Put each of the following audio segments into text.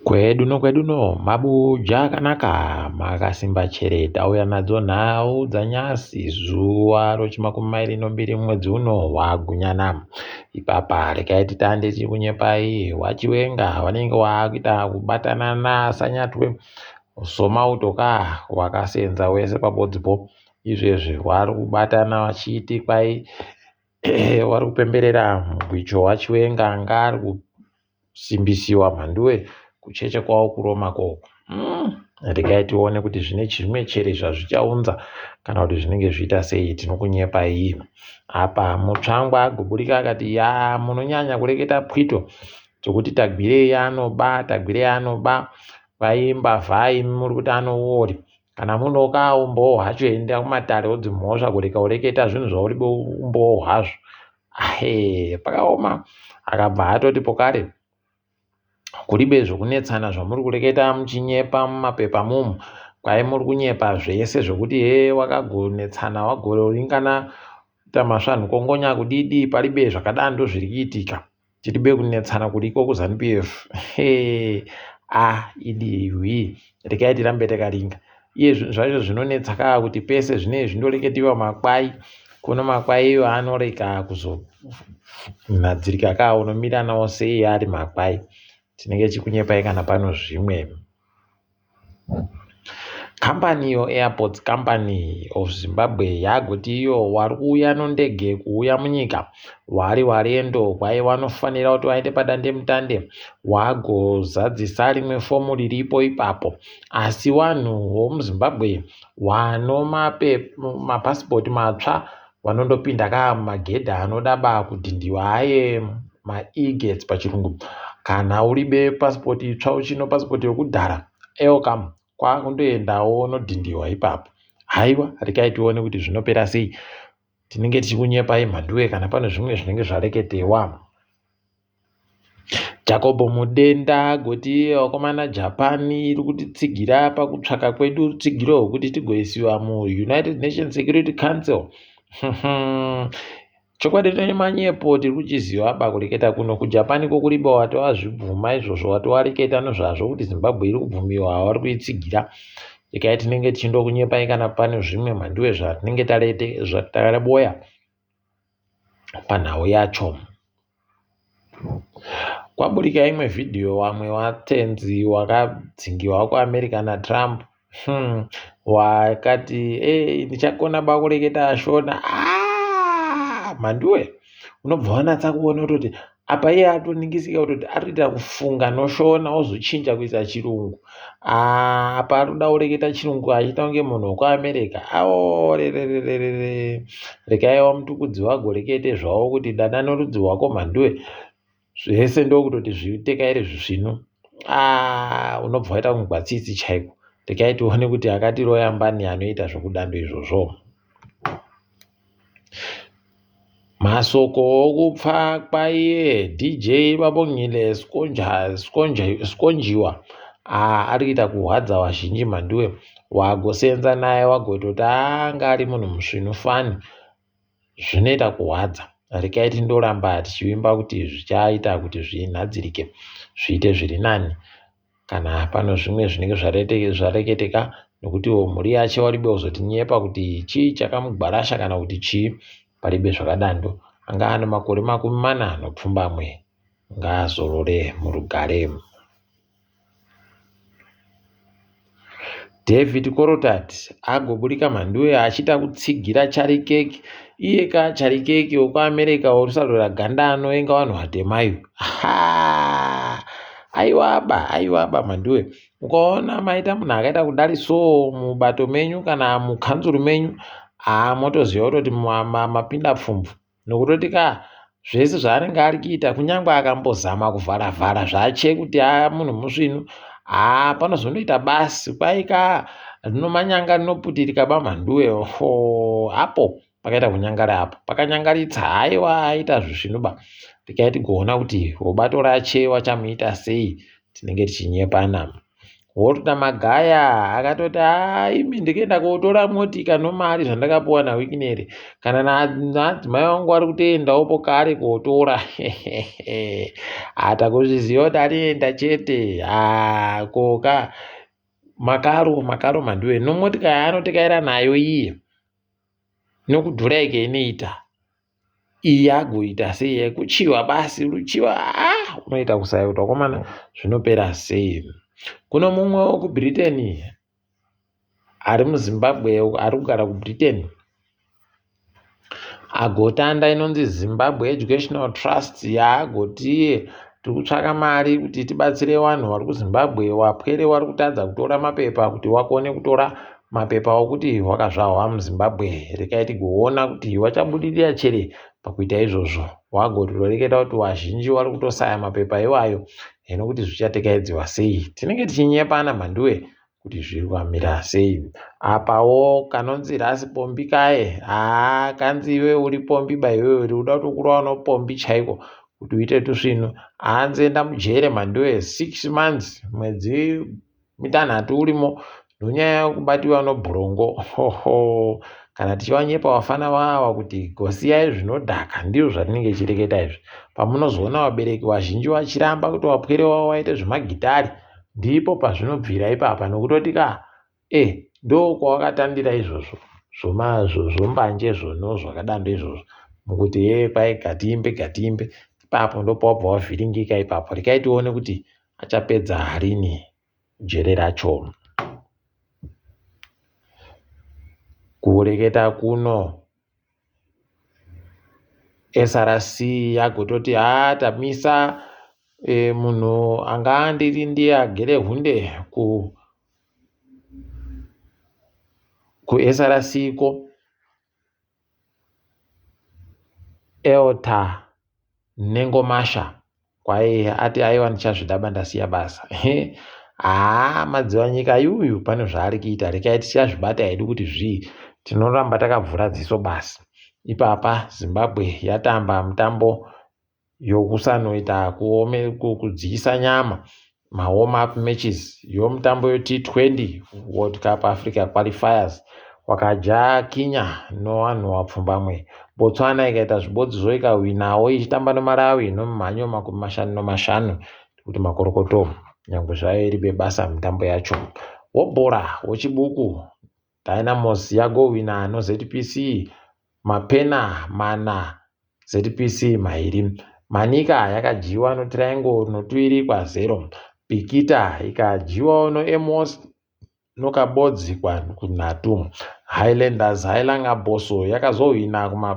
Kwedu nokwedu no mabuja akanaka makasimba chere tauya nadzo nhau dzanyasi zuva rochimakumi mairi nombiri mumwedzi uno wagunyana. Ipapa regai titande tiri kunyepai wachiwenga vanenge waakuita kubatana nasanyatwe somauto ka wakasenza wese pabodzipo izvezvi wari kubatana vachiti kwai wari kupemberera mugwicho wachiwenga anga ari kusimbisiwa mhanduwe kucheche kwavo kuroma koko regai tione kuti zvine chimwe chere zvazvichaunza kana kuti zvinenge zviita sei tinokunyepa iyi apa mutsvangwa agoburika akati ya munonyanya kureketa pwito dzokuti tagwirei anoba tagwirei anoba vaimbavha imi muri kuti anowori kana munoka umbowo hwacho enda kumatare odzimhosva kureka ureketa zvinhu zvauri umbowo hwazvo ahe pakaoma akabva atoti pokare kuribe zvokunetsana zvamuri kureketa muchinyepa mumapepa mumu kwai muri kunyepa zvese zvokuti he wakagonetsana wagoringana kuita masvanhu kongonya kudidi paribe zvakadando zviri kuitika tiribe kunetsana kuriko kuzanu pf a idi hwi regai tirambe takaringa iye zvinhu zvacho zvinonetsa kaa kuti pese zvinee zvindoreketiwa makwai kuno makwai iyo anoreka kuzonhadzirika kaa unomira nawo sei ari makwai tinenge chikunyepai kana pano zvimwe Kambani iyo Airports Company of Zimbabwe yagoti iyo wari kuuya nondege kuuya munyika wari warendo kwai wanofanira kuti waende padandemutande wagozadzisa rimwe fomu riripo ipapo asi wanhu womuzimbabwe wano mapasipoti matsva vanondopinda ka mumagedhi anoda ba kudhindiwa aye maegates pachirungu kana uribe pasipoti itsva uchino pasipoti yokudhara elcam kwakundoendawo unodhindiwa ipapo haiwa rekai tione kuti zvinopera sei tinenge tichikunyepai mhanduwe kana pane zvimwe zvinenge zvareketewa Jacob Mudenda agoti vakomana Japan iri kutitsigira pakutsvaka kwedu rutsigiro rwekuti tigoisiwa muUnited Nations Security Council. Chokwadi nemanyepo tiri kuchiziva ba kureketa kuno kuJapan kokuriba wati wazvibvuma izvozvo wati wareketa nezvazvo kuti Zimbabwe iri kubvumiwa vari kuitsigira. Ikai tinenge tichindokunyepai kana pane zvimwe mhanduwe zvatinenge tareboya panhau yacho. Kwaburika imwe vhidhiyo vamwe vatenzi wakadzingiwa kuAmerica naTrump wakati hey, ndichakona bakureketa shona ah, mhanduwe unobva wanatsa kuona kutoti apa iye atoningisika kutoti arikuita kufunga noshona ozochinja kuisa chirungu ah, apa arikuda kureketa chirungu achiita kunge munhu wekuamerica aorerererere rekai wamutukudzi vagorekete zvavo kuti dada norudzi rwako mhanduwe zvese ndokutoti zviiteka iri zvisvinu ah, unobva waita kungwa tsitsi chaiko rekai tione kuti akatiroya mbani anoita zvokudando izvozvo Masoko okupfa kwaiye DJ Babongile Skonjiwa ari kuita kuhwadza vazhinji mhanduwe. Wagosenza naye wagototi anga ari munhu musvinu fani zvinoita kuhwadza. Rekai tindoramba tichivimba kuti zvichaita kuti zvinhadzirike zviite zviri nani. Kana pano zvimwe zvinenge zvareketeka nokutiwo mhuri yacho waribe kuzotinyepa kuti chii chakamugwarasha kana kuti chii paribe zvakadando anga ane makore 40 nepfumbamwe ngaazorore murugare. David Coltart agoburika mhanduwe achiita kutsigira Charikeke iye ka Charikeke wekuAmerica worusarura ganda anovenga vanhu vatema uyu aiwaba aiwaba mhanduwe ukaona maita munhu akaita kudari so mubato menyu kana mukanzuru menyu haa motoziva kutoti mapinda pfumvu nokutoti ka zvese zvaanenge ari kuita kunyange akambozama kuvhara vhara zvache kuti a munhu musvinu haa panozondoita basi kwai ka rinomanyanga rinoputirika bamhanduwe ho apo pakaita kunyangara apo pakanyangaritsa haiwa aita zvisvinu ba tikai tigoona kuti wobato rache wachamuita sei tinenge tichinyepana. Walter Magaya akatoti haa imi ndikuenda kotora motika nomari zvandakapuwa naWicknell kana naadzimai vangu vari kutoendawo pokare kotora. Hatakuzviziva kuti anoenda chete. Haa koka makaro makaro mhanduwe nomotika yaanotekaira nayo iye nokudhura ike inoita iyi agoita sei yekuchiva basi ruchiva ah unoita kusaya kuti wakomana zvinopera sei kuno mumwe wekubritain ari muzimbabwe ari kugara kubritain agotanda inonzi zimbabwe educational trust yaagotiye tiri kutsvaka mari kuti tibatsire vanhu vari kuzimbabwe wapwere wari kutadza kutora mapepa kuti wakone kutora mapepa okuti wakazvarwa muzimbabwe rekai tigoona kuti wachabudirira chere pakuita izvozvo wagotoreketa kuti wazhinji wari kutosaya mapepa iwayo hino kuti zvichatekaidziwa sei tinenge tichinyepana mhanduwe kuti zviri kwamira sei apawo kanonzi rasi pombi kaye haa kanzi iwe uri pombi ba iwewe uri kuda kutokurova nopombi chaiko kuti uite tusvinu hanzi enda mujere mhanduwe 6 months mwedzi mitanhatu urimo nonyaya yekubatiwa nobhurongo hoho kana tichivanyepa vafana vava kuti gosiyai zvinodhaka ndizvo zvatinenge tichireketa izvi pamunozoona vabereki vazhinji vachiramba kuti vapwere wavo vaite zvemagitari ndipo pazvinobvira ipapa nokutoti ka e ndokwawakatandira izvozvo zvombanje zvono zvakadando izvozvo mukuti ye kwai gatiimbe gatiimbe ipapo ndopawabva wavhiringika ipapo rekai tione kuti achapedza rini jere racho kureketa kuno SRC yagototi haa tamisa e, munhu anga andiri ndiye agere hunde ku kuSRC ko Elta Nengomasha kwaye ati aiwa ndichazvidaba ndasiya basa haa madziva nyika yuyu pane zvaari kuita rekai tichazvibata hedu kuti zvii tinoramba takavhura dziso basi ipapa zimbabwe yatamba mutambo yokusanoita kuome kudyisa nyama mawarm up matches yomutambo yoT20 World Cup Africa qualifiers wakadya Kenya nowanhu wapfumbamwe Botswana ikaita zvibodzizvo ikahwinawo ichitamba noMalawi nomumhanyo 55 kuti makorokoto nyangwe zvayo iri bebasa mitambo yacho wobhora wochibuku Dynamos yagohwina noZPC mapena mana ZPC mairi. Manica yakadyiwa noTriangle notuviri kwa0. Bikita ikadyiwawo noEmos nokabodzi kunhatu. Highlanders Highlander Bosso yakazohwina kuma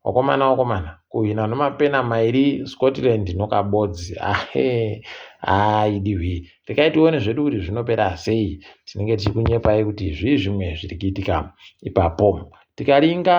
Wakomana wakomana kuhwina nomapena mairi Scotland nokabodzi ahe haa idi rekai tione zvedu kuti zvinopera sei tinenge tichikunyepai kuti zvii zvimwe zviri kuitika ipapo tikaringa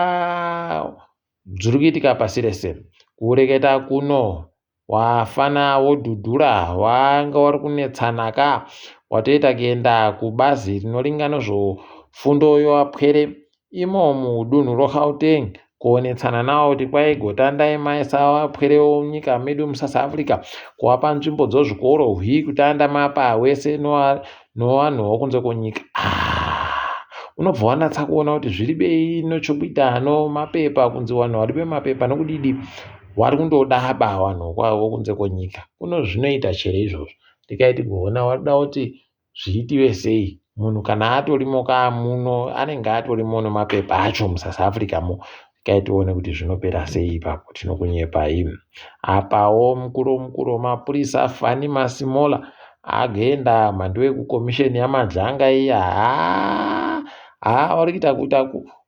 zviri kuitika pasi rese kureketa kuno Wafana wodhudhura wanga wari kunetsana ka watoita kuenda kubazi rinoringa nezvofundo yovapwere imo mudunhu roGauteng kuonetsana nawo kuti kwai gotandai maisa vapwere munyika medu muSouth Africa kuvapa nzvimbo dzozvikoro hwii kutanda mapa wese novanhu vokunze kwenyika ah, unobva wanatsa kuona kuti zviri bei nochokuita nomapepa kunzi vanhu vari bemapepa nokudidi wari kundodaba vanhu kwavo kunze kwenyika kuno zvinoita chere izvozvo ndikaiti kuona warikuda kuti zviitiwe sei munhu kana atorimo ka muno anenge atorimo nemapepa acho musouth africa mo rekai tione kuti zvinopera sei ipapo tinokunyepai apawo mukuru mukuru wemapurisa Fani Masimola agenda mhandu yekukomisheni yamadlanga iya haa haa vari kuita kuita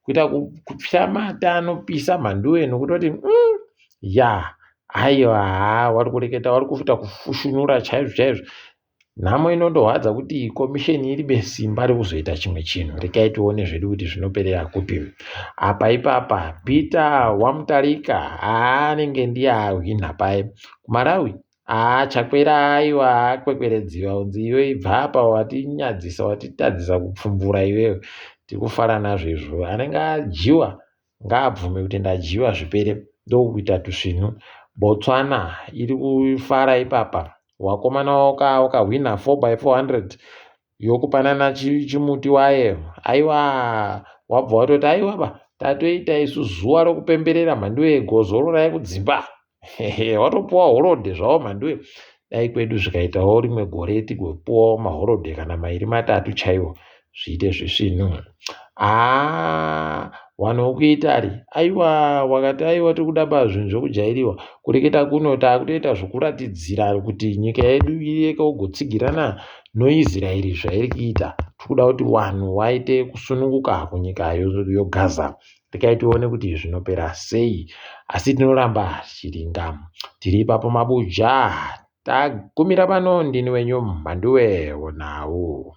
kuita kupya mata anopisa mhanduwe nokutoti mm, ya aiwa haa wari kureketa wari kuita kufushunura chaizvo chaizvo nhamo inondohwadza kuti komisheni iri besimba rekuzoita chimwe chinhu rekai tione zvedu kuti zvinoperera kupi apa ipapa peter wamutarika haa anenge ndiye ahwinha paye kumarawi Haa Chakwera aiwa akwekweredziwa kunzi iwe ibva apa watinyadzisa watitadzisa kupfumbura iwewe tikufara nazvo izvo anenge adyiwa ngaabvume kuti ndadyiwa zvipere ndokuita tusvinu Botswana iri kufara ipapa wakomana wakahwina 4 by 400 yokupanana chimuti waye aiwa wabva watoti aiwa ba tatoita isu zuva rokupemberera mhanduwe gozororai kudzimba. Watopuwa horodhe zvawo mhanduwe. Dai kwedu zvikaitawo rimwe gore tigopuwawo mahorodhe kana mairi matatu chaiwo zviite zvisvinu. Haa vanhu vokuItaly aiwa wakati aiwa tiri kuda ba zvinhu zvokujairiwa. Kureketa kuno takutoita zvokuratidzira kuti nyika yedu ireke kugotsigirana noIsraeri zvairi kuita. Tiri kuda kuti vanhu vaite kusununguka kunyika yoGaza. Rekai tione kuti zvinopera sei. Asi tinoramba tichiringa. Tiri ipapo mabuja. Tagumira pano ndini wenyu Mhanduwe wenhau.